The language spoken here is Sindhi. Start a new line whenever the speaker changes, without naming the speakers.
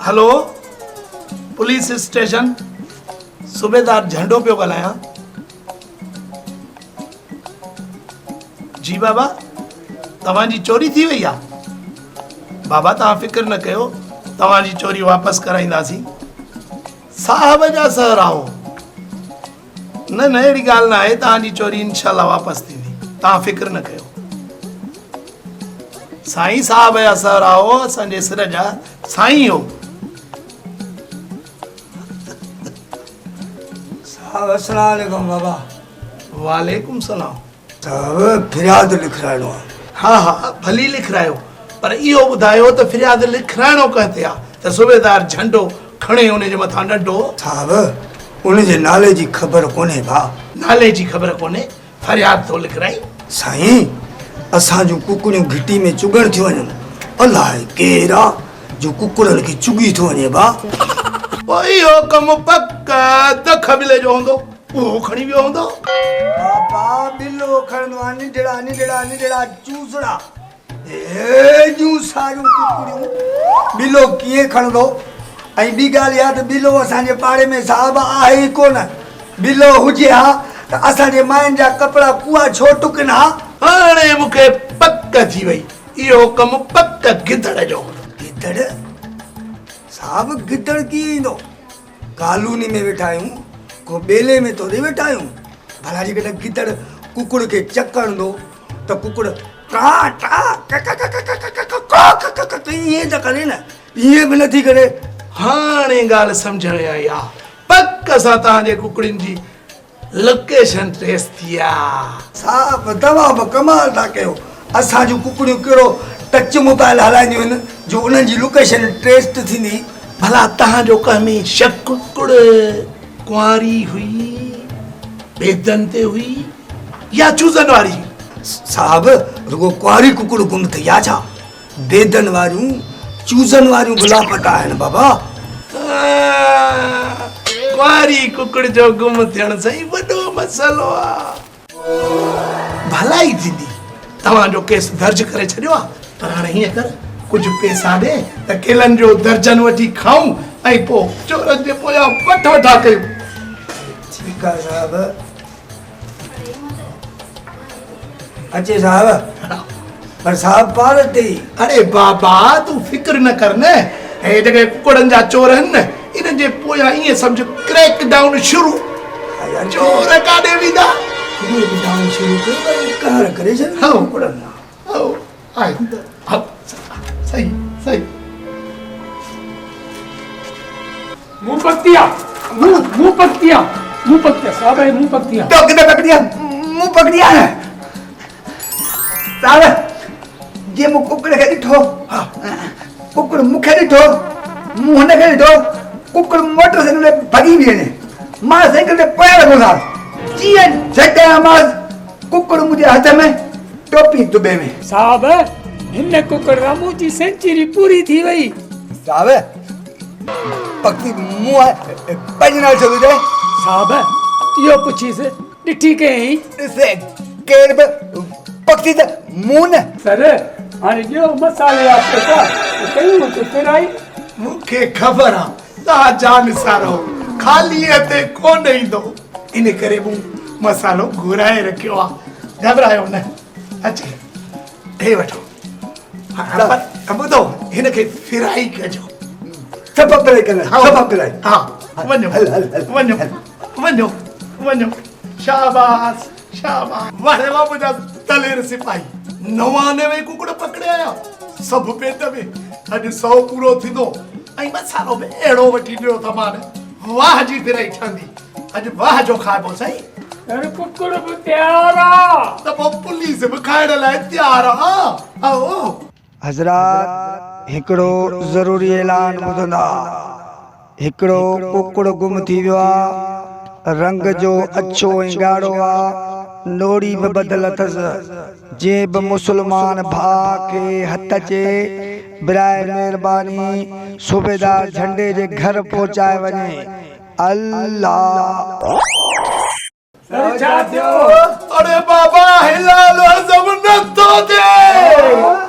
هلو پوليس اسٽيشن صوبيدار جهنڊو پيو ڳالهايان. جي بابا توهان جي چوري ٿي وئي آ بابا توهان فڪر نه ڪيو توهان جي چوري واپس ڪرائينداسين صاحب جا سهراهو نه نه اهڙي ڳالهه نه آهي توهان جي چوري انشاء الله واپس ٿيندي توهان فڪر نه ڪيو سائين صاحب جا سهراهو اسان جي سر جا سائين هو
صاحب السلام عليڪم بابا.
وعليڪم سلام.
صاحب فرياد لکرائڻو آ.
ها ها ڀلي لکرايو پر اهو ٻڌايو ته فرياد لکرائڻو ڪنهن تي آ ته صوبيدار جهنڊو کڻي ان جي مٿان ڏنڊو.
صاحب ان جي نالي جي خبر ڪونهي ڀاء.
نالي جي خبر ڪونهي فرياد ٿو لکرائين.
سائين اسان جون ڪڪڙيون گهٽي ۾ چڳڻ ٿيون وڃن الاء ڪير آ جو ڪڪڙن کي چڳي ٿو وڃي ڀا.
پوء اهو ڪم پڪ دک ٻلي جو هوندو اهو کڻي ويو هوندو.
بابا ٻلو کڻندو آ ننڍڙا ننڍڙا ننڍڙا چوزڙا. ايڏيون ساريون ڪڪڙيون ٻلو ڪيئن کڻندو؟ ۽ ٻي ڳالهه اها ته ٻلو اسان جي پاڙي ۾ صاحب آهي ئي ڪونه. ٻلو هجي ها ته اسان جي ماين جا ڪپڙا ڪوئا ڇو ٽڪن ها؟
هاڻي مون کي پڪ ٿي وئي، اهو ڪم پڪ گدڙ جو هوندو.
گدڙ؟ صاحب گدڙ ڪيئن ايندو؟ ڪالوني ۾ ويٺا آهيون، ڪو ٻيلي ۾ ٿوري ويٺا آهيون. ڀلا جيڪڏهن گدڙ ڪڪڙ کي چڪ هڻندو ته ڪڪڙ ٽا ٽا ڪڪ ڪڪ ڪڪ ڪڪ ڪڪ ڪڪ ڪڪ ائين ته ڪري نه، ائين به نٿي ڪري.
هاڻي ڳالهه سمجهه ۾ آئي آ. پڪ سان توهان جي ڪڪڙين جي لوڪيشن ٽريس ٿي آ.
صاحب توهان به ڪمال ٿا ڪيو. اسان جون ڪڪڙيون ڪهڙو ٽچ موبائل هلائينديون آهن جو انهن جي لوڪيشن ٽريس ٿيندي.
ڀلا توهان جو ڪنهن ۾ شڪ؟ ڪڪڙ ڪنواري هئي، بيدن تي هئي يا چوزن واري هئي؟
صاحب رڳو ڪنواري ڪڪڙ گم ٿي آ ڇا؟ بيدن واريون، چوزن واريون به لاپتا آهن بابا.
ڪنواري ڪڪڙ جو گم ٿيڻ سائين وڏو مسئلو آ. ڀلائي ٿيندي. توهان جو ڪيس درج ڪري ڇڏيو آ پر هاڻي هيئن ڪر ڪجهه پئسا ڏي ته ڪيلن جو درجن وٺي کائون ۽ پوء چورن جي پويان وٺ وٺا ڪيون.
ٺيڪ آ صاحب. اچي صاحب پر صاحب پار تي.
اڙي بابا تون فڪر نه ڪر نه هي جيڪي ڪڪڙن جا چور آهن نه انهن جي پويان ائين سمجهه ڪريڪ ڊائون شروع چور ڪاڏي ويندا.
ڪريڪ ڊائون شروع ڪيو وري قهر ڪري ڇڏيو ڪڪڙن مان.
هائو آهي صحيح صحيح.
مون پڪتيا مون مون پڪتيا مون پڪتيا صاحب هي مون پڪتيا.
تو ڪٿي پڪڙي آ مون پڪڙي آ نه صاحب جي مون ڪڪڙ کي ڏٺو ڪڪڙ مون کي ڏٺو مون هن کي ڏٺو ڪڪڙ موٽر سائيڪل تي ڀڄي وئي وڃي مان سائيڪل تي پويان لڳو صاحب جيئن جهٽ آيامانس ڪڪڙ منهنجي هٿ ۾ ٽوپي دٻي ۾.
صاحب هن ڪڪڙ سان منهنجي سينچري پوري ٿي وئي.
صاحب پکي مون آهي پنهنجي نالي ڇو ٿو چئي؟
صاحب اهو پڇيس ڏٺي ڪنهن هئي؟
ڏسي ڪير به پکي ته مون نه.
سر هاڻي ڏيو مصالحي جا پئسا ته ڪيون اتي ڦيرائي.
مون کي خبر آ توهان جانثار هو خالي هٿين ڪونه ايندو ان ڪري مون مصالحو گهرائي رکيو آ گهٻرايو نه اچي هي وٺو. پر ٻڌو هن کي فرائي ڪجو.
صفا فرائي ڪرڻ صفا فرائي.
ها وڃو
هل هل هل
وڃو وڃو وڃو شاباس شاباس واهه واهه منهنجا دلير سپاهي 99 ڪڪڙ پڪڙي آيا سڀ پيٽ ۾ اڄ 100 پورو ٿيندو ۽ مصالحو به اهڙو وٺي ڏنو اٿمان واهه جي فرائي ٺهندي اڄ واهه جو کائبو سائين.
سر ڪڪڙ به تيار آ.
ته پوء پوليس به کائڻ لاء تيار آ. او.
حضرات هڪڙو ضروري اعلان ٻڌندا. هڪڙو ڪڪڙ گم ٿي ويو آ. رنگ جو اڇو ۽ ڳاڙهو آ. نوڙي به ٻڌل اٿس. جنهن به مسلمان ڀاء کي هٿ اچي براء مهرباني صوبيدار جهنڊي جي گهر پهچائي وڃي. الله.
سر ڇا ٿيو؟
اڙي بابا هلال هضم نه ٿو ٿئي.